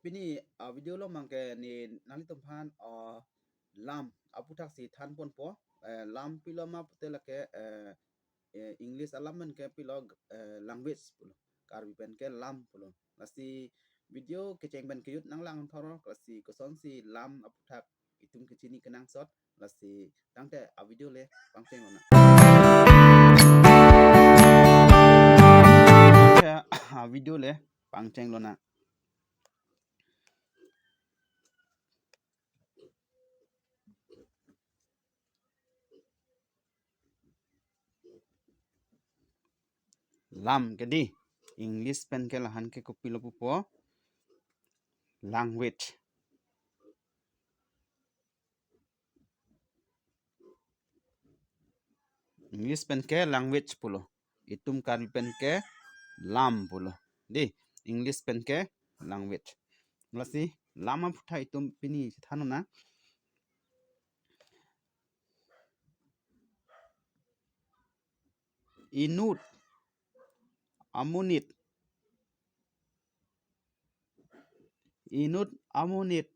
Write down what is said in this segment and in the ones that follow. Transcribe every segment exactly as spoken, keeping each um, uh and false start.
Pini a-video along abangke ne nanglitumphan, ah, lam aputhak si thanponpo. Eh, lam pilo ma pute lake, eh, eh, English alam pen ke pilo, eh, language pulo. Karbi pen ke lam pulo. Lasi video kecheng pen kejut nanglang thor, lasi kosonsi lam aputhak itum kechini kenangsot, lasi tangte a-video le pangchenglonang. A-video le pangchenglonang. Lam ke dei. English pen ke lahan ke kopilo pupo? Language. English pen ke language pulo. Itum Karbi pen ke lam pulo. Dei, English pen ke language. Lasi lam aputhak itum pini thanlonang. Inut, amonit. Inut, amonit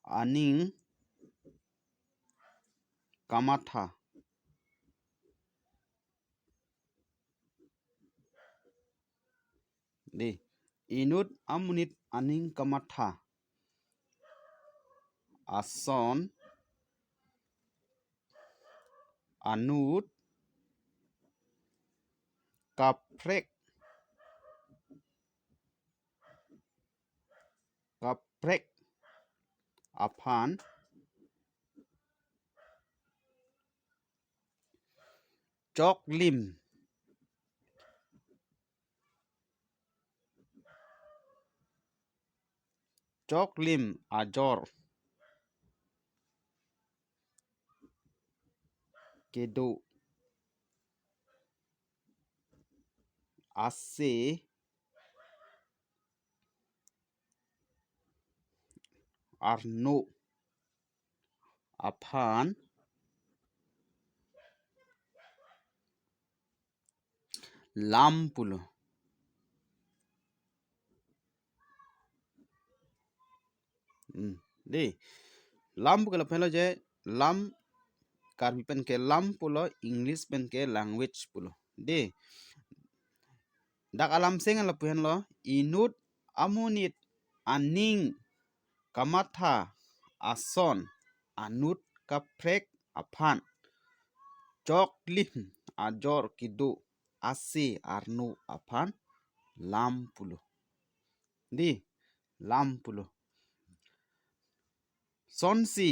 aning kamatha. Dei, inut amonit aning kamatha ason anut kaprek, kaprek aphan choklim, choklim ajor kedo, ase arno aphan lam pulo. Hmm. Dei. Lam pu ke lapen lo je, lam Karbi pen ke lam pulo, English pen ke language pulo. Dei. Dak alam seng lapu henlo, inut amonit aning kamatha ason anut kaprek aphan choklim ajor kedo, ase arno aphan lam pulo. Dei, lam pulo. Sonsi,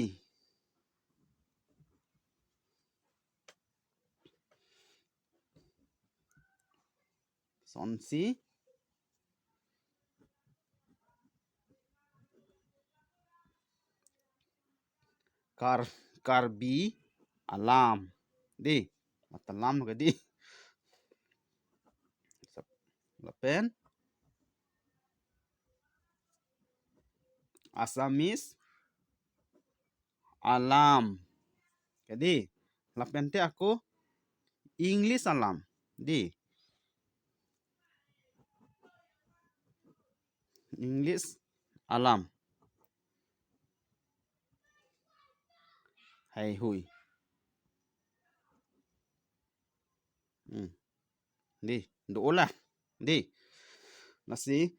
sonsi Kar-, Karbi alam. Dei, mata lam ke dei. Lapen Assamese alam ke dei. Lapen te ako English alam. Dei. English alam. Haihui. Hmm. Dei, do-ola. Dei. Lasi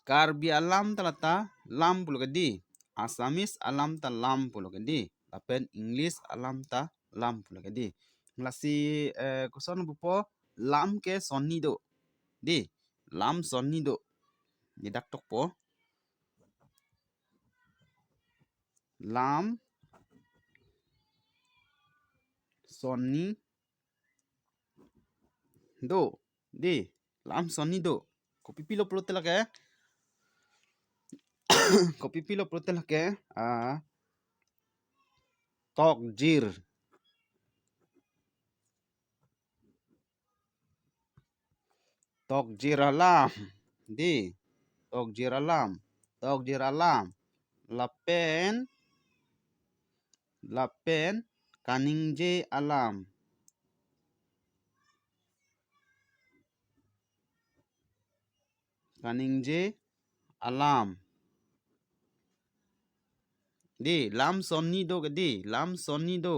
Karbi alam ta lata lam pulo ke dei. Assamese alam ta lam pulo ke dei. Lapen English alam ta lam pulo ke dei. Lasi, eh, koson pupo, lam ke sonni do. Dei, lam sonni do. Dei, dak tokpo. Lam sonni do. Dei, lam sonni do. Kopi pilo pulote lake? Kopi pilo pulote lake? Ah, tokjir. Tokjir alam. Dei. Tokjir alam. Tokjir alam. Lapen, lapen kaningje alam. kaningje alam. Dei, lam sonni do ke dei, lam sonni do.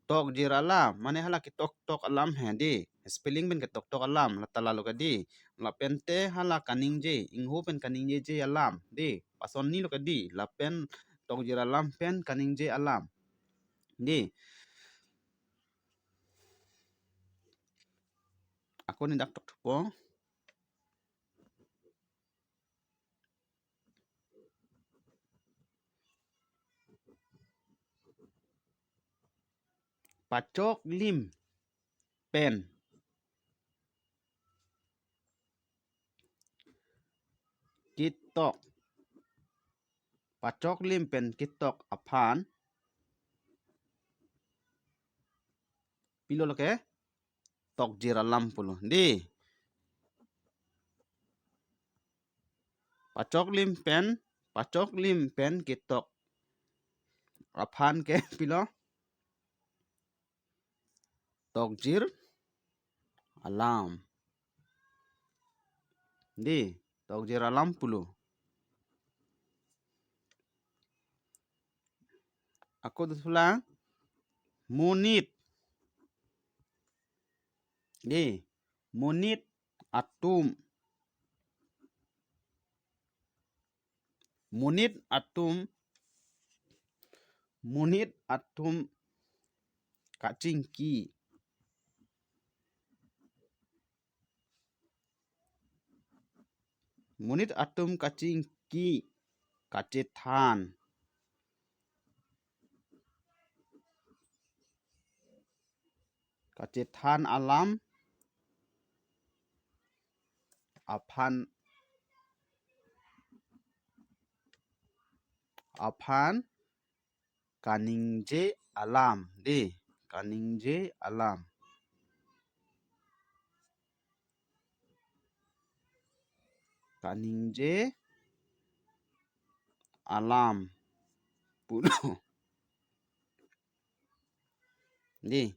Tokjir alam, mane hala ketoktok alam he dei. Spelling pen ketoktok alam, la ta lalo ke dei. Lapen te hala kaningje, ingho pen kaningjeje alam dei. Pasonni lo ke dei, lapen tokjir alam pen kaningje alam. Dei. Ako ni dak toktok po. Pachoklim pen ketok. Pachoklim pen ketok aphan pilo lo ke tokjir alam pulo dei. Pachoklim pen, pachoklim pen ketok aphan ke pilo tokjir alam. Dei, tokjir alam pulo. Ako dei pulang monit. Dei, monit atum. Monit atum, monit atum kachingki. Monit atum kachingki, kachethan. Kachethan alam aphan, aphan kaningje alam dei, kaningje alam. Kaningje alam pulo. Dei.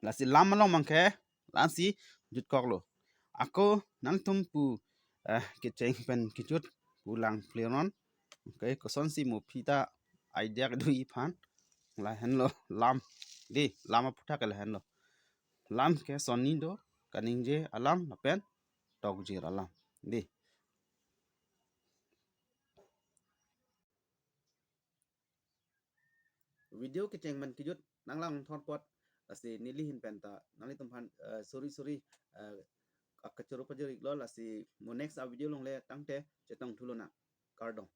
Lasi lam along abangke, lasi jutkoklo. Ako nangtum pu, eh, kecheng pen kejut pu lang pleron. Okay, kosonsi mo phi ta idea kedo-i aphan. Lahenlo lam. Dei, lam aputhak ke lahenlo. Lam ke sonni do, kaningje alam lapen tokjir alam. Dei. Video kecheng pen kejut nanglang thor apot, lasi neli ahin pen ta nanglitumphan, eh, suri suri, eh, akachoro pajir-iklo, lasi mo next a video along le tangte chetong thulonang. Kardom.